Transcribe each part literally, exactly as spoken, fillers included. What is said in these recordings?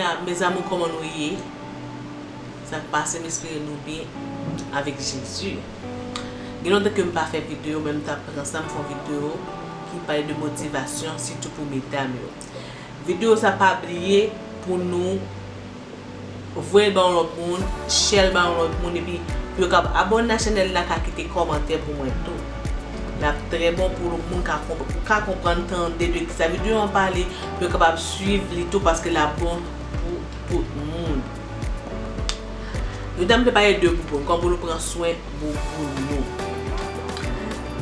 Mes amours, kòman nou ye? Sa k pase, m espere nou byen avèk Jezi. Gen lontan ke m pa fè videyo, men m ta pran sa m fè yon videyo ki pale de motivasyon, sitou pou medam yo. Videyo sa pa bliye pou nou voye l ba yon lòt moun, share l ba yon lòt moun, epi pou yo kab abòne a chanèl la, ka kite kòmantè pou mwen tou. L ap trè bon pou moun ka konp-, ka konprann, tande de kisa videyo an pale, pou yo kapab swiv li tou, paske l ap bon pou tout moun. Nou ta vle pale de bouboun, kòman pou nou pran swen bouboun nou.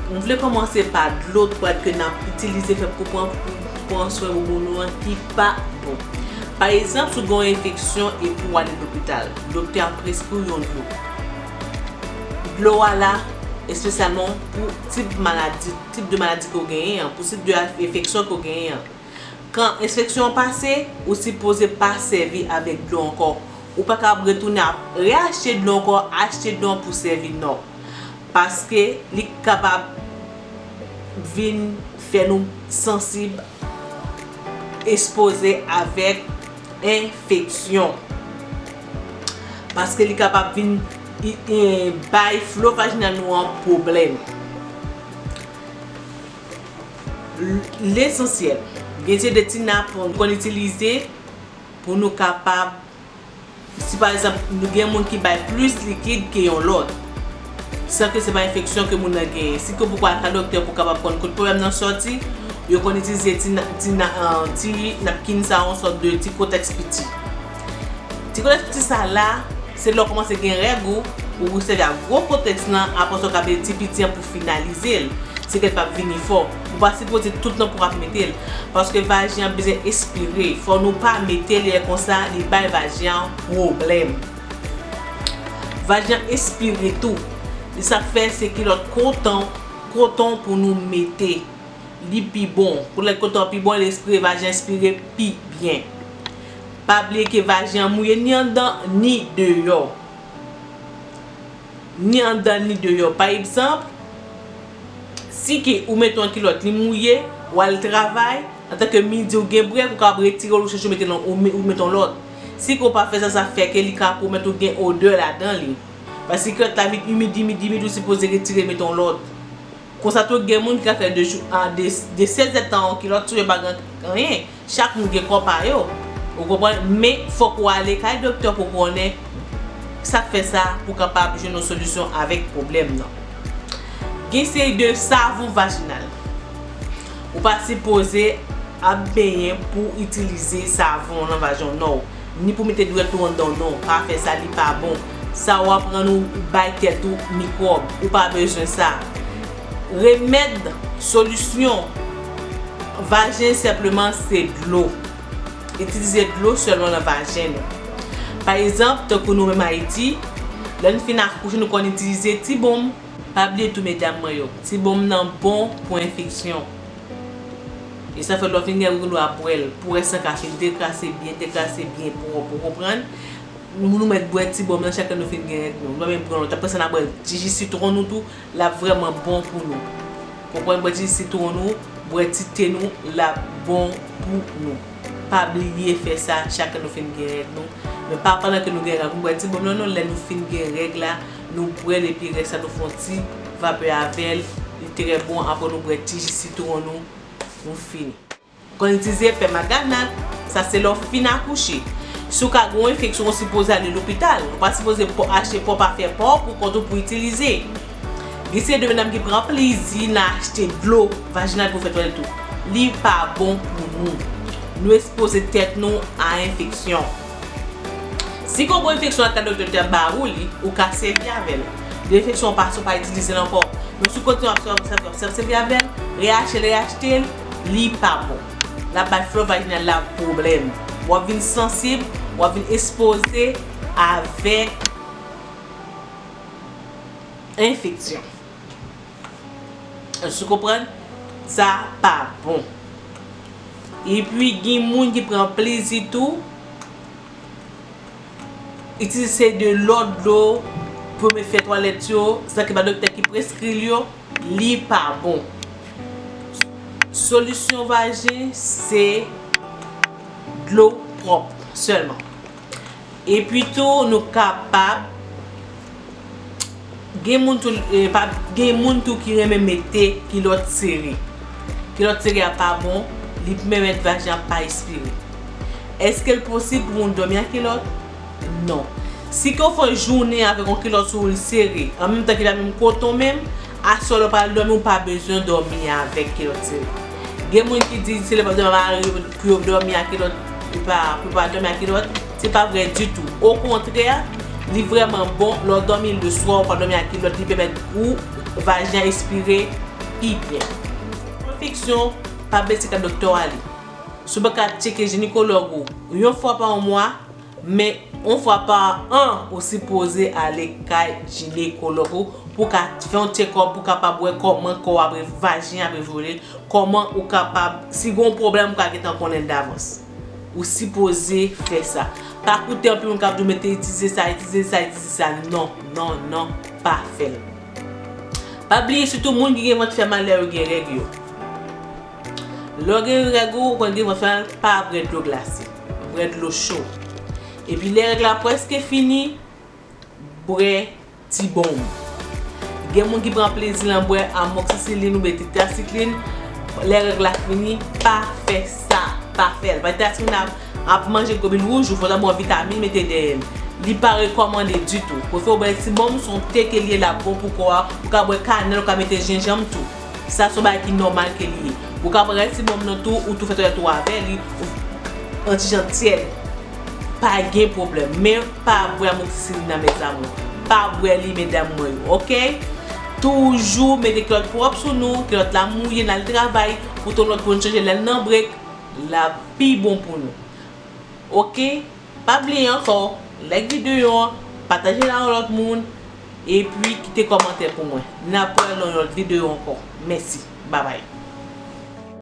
M vle kòmanse pa dlo twalèt ke n ap itilize fè pou pran, pou pran swen bouboun nou an ki pa bon. Pa egzanp, si w gen yon enfeksyon epi w ale lopital, doktè a preskri w yon dlo. Dlo a la espesyalman pou tip maladi, tip de maladi ke w genyen an, pou tip de enfeksyon ke w genyen an. Kan enfeksyon an pase, ou sipoze pa sèvi avèk dlo ankò. Ou pa kab retounen ap reyachte dlo ankò, achte dlo pou sèvi, non. Paske li kapab vin fè nou sansib, ekspoze avèk enfeksyon. Paske li kapab vin, i, i, bay flo vajinal nou an pwoblèm. L-, lesansyèl. Gen de ti napon nou konn itilize pou nou kapab, si pa egzanp, nou gen moun ki bay plis likid ke yon lòt, san ke se pa enfeksyon ke moun nan genyen. Si ke ou poko al ka doktè pou kapab konn kote pwoblèm nan sòti, yo konn itilize ti na-, ti na-, an, ti napkin sa, yon sòt de ti kotèks piti. Ti kotèks piti sa la, se lè w kòmanse gen règ ou, ou sèvi ak gwo kotèks lan, apre sa w ka mete ti piti an pou finalize l. Sikrèt p ap vini fò. Ou pa sipoze tout tan pou w ap mete l. Paske vajen an bezwen espire. Fò nou pa mete l, lè konsa, li bay vajen an pwoblèm. Vajen an espire tou. Li sa k fè se kilòt koton, koton pou nou mete. Li pi bon. Koulè koton an pi bon, li espire, vajen espire pi byen. Pa bliye ke vajen an mouye ni anndan, ni deyò. Ni anndan, ni deyò. Pa egzanp, si ke ou mete yon kilòt, li mouye, w al travay, antanke midi ou gen brèk, ou kapab retire l, ou chèche ou mete l, ou me-, ou mete yon lòt. Si ke w pa fè sa, sa fè ke li ka pwomèt ou gen odè ladan li. Paske kilòt la vin imid, imid, imid, ou sipoze retire, mete yon lòt. Konsa tou, gen moun ki ka fè de jou, a, de, de sèzèdtan yon kilòt, si yo pa gen anyen. Chak moun gen kò pa yo. Ou konprann? Men, fòk ou ale kay doktè pou konnen sa k fè sa, pou kapab jwenn yon solisyon avèk pwoblèm nan. Gen seri de savon vajinal. Ou pa sipoze ap benyen pou itilize savon nan vajen w, non. Ni pou mete dwèt ou anndan w, non. Pa fè sa, li pa bon. Sa w ap rann ou bay tèt ou mikwòb. Ou pa bezwen sa. Remèd, solisyon vajen senpleman se dlo. Itilize dlo sèlman nan vajen nou. Pa egzanp, tankou nou menm Ayiti, lè nou fin akouche, nou konn itilize ti bonm. Pa bliye tou, medam mwen yo, ti bonm nan bon pou enfeksyon. E sa fè lè w fin gen règ ou ap bwè l, pou rès lan ka fin dekrase byen, dekrase byen pwòp, ou konprann? Nou, nou mèt bwè ti bonm nan chak lè nou fin gen règ nou. Nou pa menm pran lòt. Apre sa, n a bwè ti ji sitwon nou tou, l ap vrèman bon pou nou. Konprann, bwè ti ji sitwon nou, bwè ti te nou, l ap bon pou nou. Pa bliye fè sa chak lè nou fin gen règ nou. Men pa pandan ke nou gen règ, nou bwè ti bonm nan, non, lè nou fin gen règ la, nou bwè l epi rès la nou fè yon ti vapè avè l, li trè bon, apre nou bwè ti ji sitwon nou, nou fini. Konn itilize pèmaganat, sa se lè w fin akouche. Si w ka gen yon enfeksyon, ou sipoze ale lopital. Ou pa sipoze po-, achte pòp afè pa w pou kont ou pou itilize. Gen seri de medam ki pran plezi nan achte dlo vajinal pou fè twalèt ou. Li pa bon pou nou. Nou ekspoze tèt nou a enfeksyon. Si ke w gen enfeksyon, al ka doktè, doktè ba ou li, ou ka sèvi avè l. Lè enfeksyon an pase, ou pa itilize l ankò. Men si w kontinye ap sèvi, ap sèvi, ap sèvi, sèvi avè l, reyachte l, reyachte l, li pa bon. L ap bay flo vajinal la pwoblèm. W ap vin sansib, w ap vin ekspoze avèk enfeksyon. Èske w konprann? Sa pa bon. Epi, gen moun ki pran plezi tou, itilize de lòt dlo pou yo fè twalèt yo, san ke pa doktè ki preskri l yo, li pa bon. Solisyon vajen, se dlo pwòp. Sèlman. Epi tou, nou kapab gen moun tou, eh, pa, gen moun tou ki renmen mete kilòt sere. Kilòt sere a pa bon, li pèmèt vajen an pa espire. Èske l posib pou moun dòmi ak kilòt? Non. Si ke w fè jounen avèk yon kilòt sou ou, l sere, an menm tan ke l pa menm koton menm, aswè lè w pral dòmi, ou pa bezwen dòmi avèk kilòt sere. Gen moun ki di se lè yo pral dòmi ak kilòt, pou yo dòmi ak kilòt, pou yo pa, pou yo pa dòmi ak kilòt. Se pa vrè ditou. Okontrè, li vrèman bon lè w dòmi leswa, ou pa dòmi ak kilòt, li pèmèt ou vajen an espire pi byen. Enfeksyon, pa bliye se kay doktè w ale. Si w pa ka tcheke jinekològ ou yon fwa pa yon mwa, men yon fwa pa an, ou sipoze ale kay jinekològ ou pou w ka fè yon tchekòp, pou w kapab wè kòman kò w ap, vajen ap evole, kòman ou kapab, si gen yon pwoblèm, ou ka gentan konnen l davans. Ou sipoze fè sa. Pa koute anpil moun k ap di w mete itilize sa, itilize sa, itilize sa. Non, non, non, pa fè l. Pa bliye, sitou moun ki gen vant fè mal lè yo gen règ yo. Lè w gen règ ou, ou konn gen vant fè mal, pa bwè dlo glase. Bwè dlo cho. Epi lè règ la prèske fini, bwè ti bonm. Gen moun ki pran plezi nan bwè amoksisilin oubyen tetrasiklin. Lè règ la fini, pa fè sa. Pa fè l. Pa tetrasiklin ap, ap manje globin wouj ou, fò w ta bwè yon vitamin, mete dèyè l. Li pa rekòmande ditou. Prefere w bwè ti bonm, se yon te ke l ye, l ap bon pou kò a. Ou ka bwè kanèl, ou ka mete jenjanm tou. Sa se yon bagay ki nòmal ke li ye. Ou ka pran rès ti bonm nan tou, ou tou fè twalèt ou avè li, ou, yon ti jan tyèd. Pa gen pwoblèm. Men pa bwè amoksisilin nan, mes amours. Pa bwè li, medam mwen yo, oke? Toujou mete kilòt pwòp sou nou, kilòt la mouye, n al travay, pou ton lòt pou n chanje lè l nan brek, l ap pi bon pou nou. Oke? Pa bliye ankò, like videyo an, pataje l a yon lòt moun, epi kite kòmantè pou mwen. N ap wè nan yon lòt videyo ankò. Mèsi. Babay.